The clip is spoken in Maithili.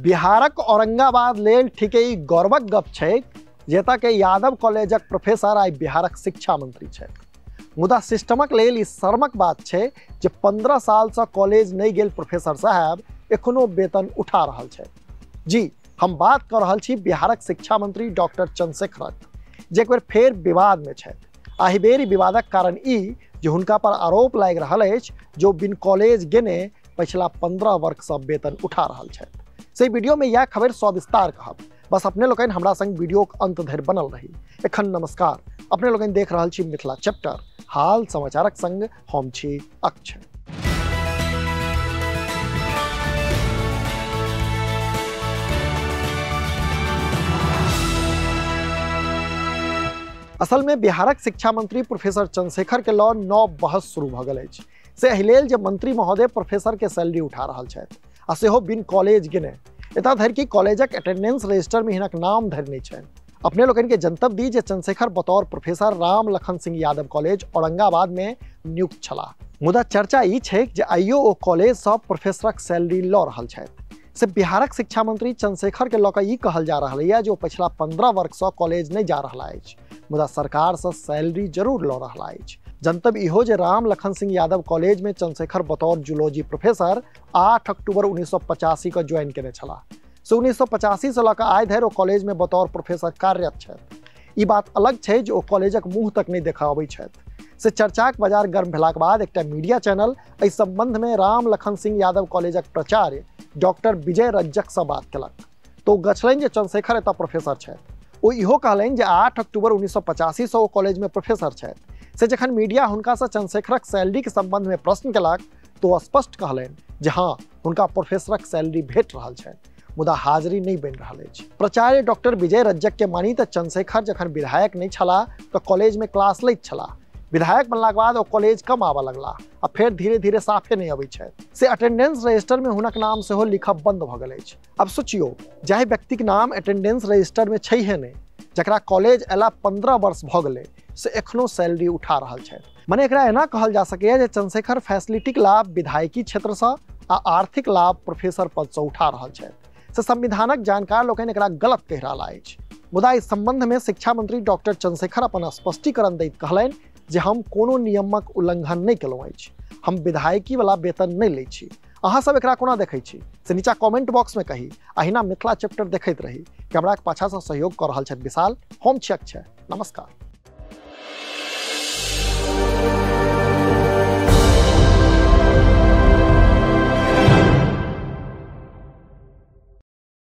बिहारक औरंगाबाद लेल ठीके ई गौरवक गप छै जतऽ के यादव कॉलेजक प्रोफेसर आइ बिहारक शिक्षा मंत्री छथि। मुदा सिस्टमक लेल ई शर्मक बात छै जे 15 सालसँ कॉलेज नहि गेल प्रोफेसर साहब एखनो वेतन उठा रहल छथि। जी हम बात कऽ रहल छी बिहारक शिक्षा मंत्री डॉक्टर चंद्रशेखरक, जे एक बेर फेर विवादमे छथि। एहि बेर ई विवादक कारण ई जे हुनका पर आरोप लागि रहल अछि जो बिन कॉलेज गेने पछिला 15 वर्षसँ वेतन उठा रहल छथि। से वीडियो में यह खबर सविस्तार कहब, बस अपने लोकनि हमरा संग वीडियो के अंत धरि बनल रही। एखन नमस्कार, अपने लोकनि देख रहल छी मिथिला चैप्टर हाल समाचारक संग हम छी अक्षय। असल में बिहारक शिक्षा मंत्री प्रोफेसर चंद्रशेखर के लऽ नव बहस शुरू भऽ गेल अछि। से एहि लेल जे मंत्री महोदय प्रोफेसर के सैलरी उठा रहल छथि आ सेहो बिन कॉलेज गेने, एतऽ धरि कि कॉलेजक अटेंडेंस रजिस्टर में हिनक नाम धरि नहि छनि। अपने लोकनि के जनतब दी जे चंद्रशेखर बतौर प्रोफेसर राम लखन सिंह यादव कॉलेज औरंगाबाद में नियुक्त छलाह। मुदा चर्चा ई छै जे आइयो ओ कॉलेजसँ प्रोफेसरक सैलरी लऽ रहल छथि। से बिहारक शिक्षा मंत्री चंद्रशेखर के लऽ कऽ ई कहल जा रहल यऽ जे ओ पछिला 15 वर्षसँ कॉलेज नहि जा रहला अछि, मुदा सरकारसँ सैलरी जरूर लऽ रहला अछि। जनतब इहो जे राम लखन सिंह यादव कॉलेज में चंद्रशेखर बतौर जूलॉजी प्रोफेसर 8 अक्टूबर 1985 के ज्वाइन केने छलाह। से 1985 से लऽ कऽ आइ धरि ओ कॉलेज में बतौर प्रोफेसर कार्यरत छथि। ई बात अलग छै जे ओ कॉलेजक मुँह तक नहि देखा अबै छथि। से चर्चाक बाजार गर्म भेलाक बाद एकटा मीडिया चैनल एहि संबंध में राम लखन सिंह यादव कॉलेजक प्राचार्य डॉक्टर विजय रज्जक से बात केलक तो ओ गछलनि जे चंद्रशेखर एतऽ प्रोफेसर छथि। ओ इहो कहलनि जे 8 अक्टूबर 1985 से ओ कॉलेज में प्रोफेसर छथि। से जखन मीडिया हुनकासँ चंद्रशेखरक सैलरीके संबंध में प्रश्न केलक तो ओ स्पष्ट कहलनि जे हाँ, हुनका प्रोफेसरक सैलरी भेट रहल छनि, मुदा हाजिरी नहि बनि रहल अछि। प्राचार्य डॉक्टर विजय रज्जक के मानी तऽ चंद्रशेखर जखन विधायक नहि छलाह तऽ कॉलेज में क्लास लैत छलाह। विधायक बनलाक बाद ओ कॉलेज कम आबऽ लगलाह आ फेर धीरे धीरे साफे नहि अबै छथि। से अटेंडेंस रजिस्टर में हुनक नाम सेहो लिखब बंद भऽ गेल अछि। अब सोचियो, जाहि व्यक्तिक नाम अटेंडेंस रजिस्टर में छैहे नहि, जकरा कॉलेज अयला 15 वर्ष भऽ गेलै, से एखनो सैलरी उठा रहल छथि। मने एकरा एना कहल जा सकैए जे चंद्रशेखर फैसिलिटीक लाभ विधायकी क्षेत्रसँ आ आर्थिक लाभ प्रोफेसर पदसँ उठा रहल छथि। से संविधानक जानकार लोकनि एकरा गलत कहि रहल अछि। मुदा इस संबंध में शिक्षा मंत्री डॉक्टर चंद्रशेखर अपन स्पष्टीकरण दैत कहलनि जे हम कोनो नियमक उल्लंघन नहि केलहुँ अछि, हम विधायकी वाला वेतन नहि लै छी। अहाँ सब एकरा कोना देखै छी से नीचा कमेंट बॉक्स में कही। अहिना मिथिला चैप्टर देखैत रही। कैमराक पाछासँ सहयोग कऽ रहल छथि विशाल, हम छी अक्षय। नमस्कार।